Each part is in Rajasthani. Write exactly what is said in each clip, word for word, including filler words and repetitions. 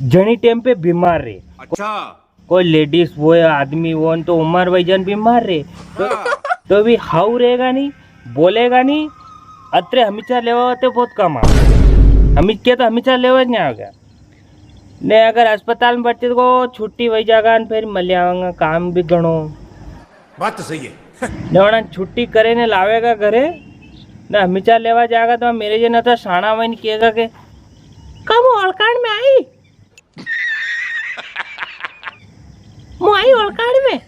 जणी टेम पे बीमार रे। अच्छा। कोई लेडीज वो या आदमी वो न तो उमर वई जन बीमार रे। तो, हाँ। तो भी हाउ रेगा नी, बोलेगा नी, अतरे हमीचार लेवा वाते बहुत कम आवे। हमीच के तो हमीचार लेवा ज नी आवेगा। ने अगर अस्पताल में भर्ती तो छुट्टी वई जागा न फिर मले आवांगा, काम भी घणो। बात तो सही है। ने वणा छुट्टी करे ने लावेगा घरे, ने हमीचार लेवा जागा तो मेरे जे ना तो साणा वई ने केगा के, "कब ओळखाण में आई?" मु आई ओळखाण में?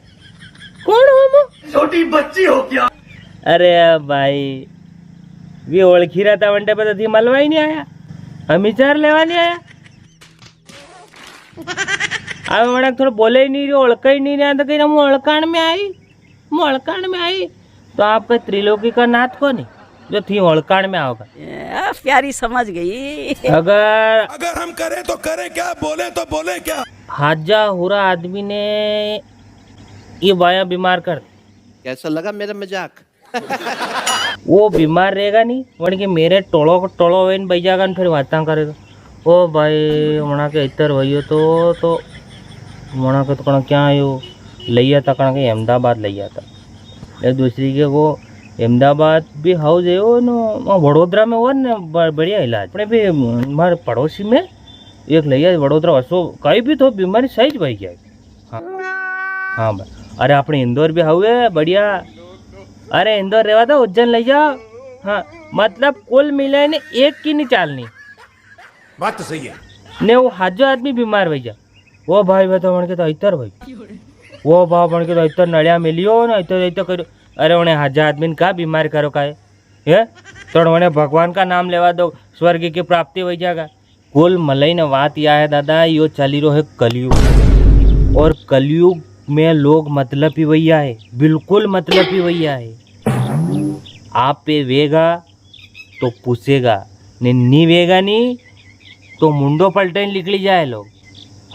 कोण हूँ मु? छोटी बच्ची हो क्या? अरे भाई, वी ओळखी रहा था वनटे पे तो थी मलवा ही नी आया, हमीचार लेवा नी आया। अब वणा थोड़ा बोले ही नी रियो, ओळखा ही नी रिया, तो कई रिया, "मु ओळखाण में आई।" मु ओळखाण में आई, तो आप कई त्रिलोकी का नाथ कोनी, जो थी ओळखाण में आओगा। ए, प्यारी समझ गई। अगर अगर हम करें तो करें क्या, बोले तो बोले क्या? हाजा हुरा आदमी ने ये बाया बीमार कर दे। कैसा लगा मेरा मजाक? वो बीमार रेगा नी, वण के मेरे टोलो को टोलो वेन बई जागा न फिर बातां करेगा। ओ भाई, वणा के इतर वयो तो, तो वणा के तो कणा क्या आयो, लैया था कणा के अहमदाबाद लैया था। ने दूसरी के वो अहमदाबाद भी हाउ जे हो न, वहाँ वडोदरा में हो न, ब-, बढ़िया इलाज। अपने भी, मारे पड़ोसी में एक लैया वडोदरा, असो कई भी तो बीमारी सही ज भाई गया। हाँ, हाँ भाई। अरे, अपने इंदौर भी हाउ है, बढ़िया। अरे, इंदौर रेवा दो, उज्जैन ले जाओ। हाँ, मतलब, कुल मिले ने एक की नी चालनी। बात तो सही है। ने वो हाजो आदमी बीमार वई जा। वो भाई, वो तो वणके तो इतर भाई। वो बाप वणके तो इतर नड़िया मिलियो ना, इतर, इतर करो। अरे, उन्हें हाजा आदमी ने का बीमार करो का है? हैं? तो उन्हें भगवान का नाम लेवा दो, स्वर्ग की प्राप्ति हो जाएगा। कुल मलई ने बात या है दादा, यो चाली रो है कलयुग। और कलयुग में लोग मतलबी वैया है, बिल्कुल मतलबी वैया है। आप पे वेगा तो पूछेगा, ने नी वेगा नी तो मुंडो पलटे निकली जाए लोग।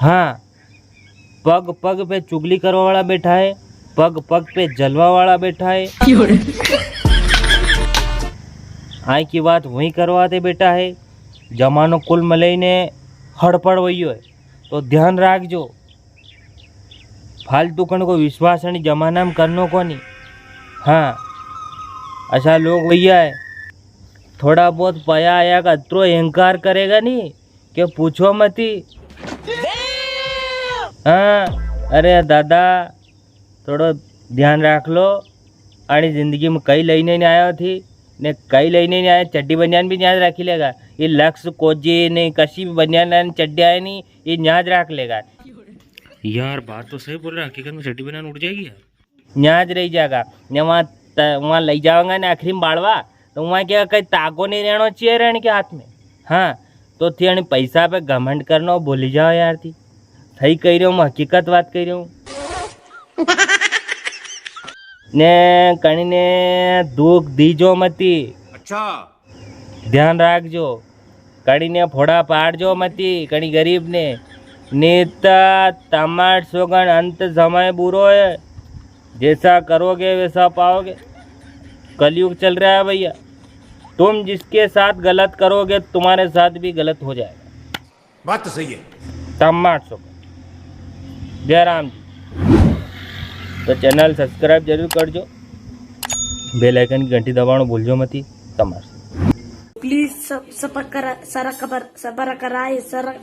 हाँ, पग पग पे चुगली करवा वाला बैठा है, पग पग पे जलवा वाला बैठा है। आय की बात वही करवाते बैठा है। जमानो कुल मलई ने हड़पड़ वही है, तो ध्यान राखजो, फालतू कण को विश्वास अणी जमाना में करनो कोनी। हाँ, असा लोग वैया है, थोड़ा बहुत पया आया का अतरो अहंकार करेगा नी, के पूछो मती। हाँ, अरे दादा, थोड़ो ध्यान राख लो, आनी जिंदगी में कई लईने नी आया थी, ने कई लईने नी आया, चड्डी बनियान भी न्याज राखी लेगा। ये लक्स कोजी ने कसी भी बनियान ने चड्डी आए नी, ये न्याज राख लेगा। यार, बात तो सही बोल रहा है, हकीकत में चड्डी बनियान उड़ जाएगी यार। न्याज रही जाएगा, ने वहाँ त-, वहाँ लई जावांगा ने आखिरी में बालवा, तो वहाँ क्या कई ताको नी रहनो चाहिए रहने के हाथ में। हाँ, तो थी अणी पैसा पे घमंड करनो भूली जाओ यार थी। सही कही रह्यो हूँ, मैं हकीकत बात कही रह्यो हूँ। ने कणी ने दुख दीजो मती। अच्छा। ध्यान राखजो, कणी ने फोड़ा पाड़जो मती, कणी गरीब ने। नी तो तमार सोगन अंत समय बुरो है। जैसा करोगे वैसा पाओगे। कलयुग चल रहा है भैया, तुम जिसके साथ गलत करोगे तुम्हारे साथ भी गलत हो जाएगा। बात तो सही है। तमार सोगन। जय राम जी। तो channel subscribe जरूर करजो, bell icon की घंटी दबाणो भूलजो मती। तमार सोगन। Please सब, सब करा, सारा खबर, सब कराए, सारा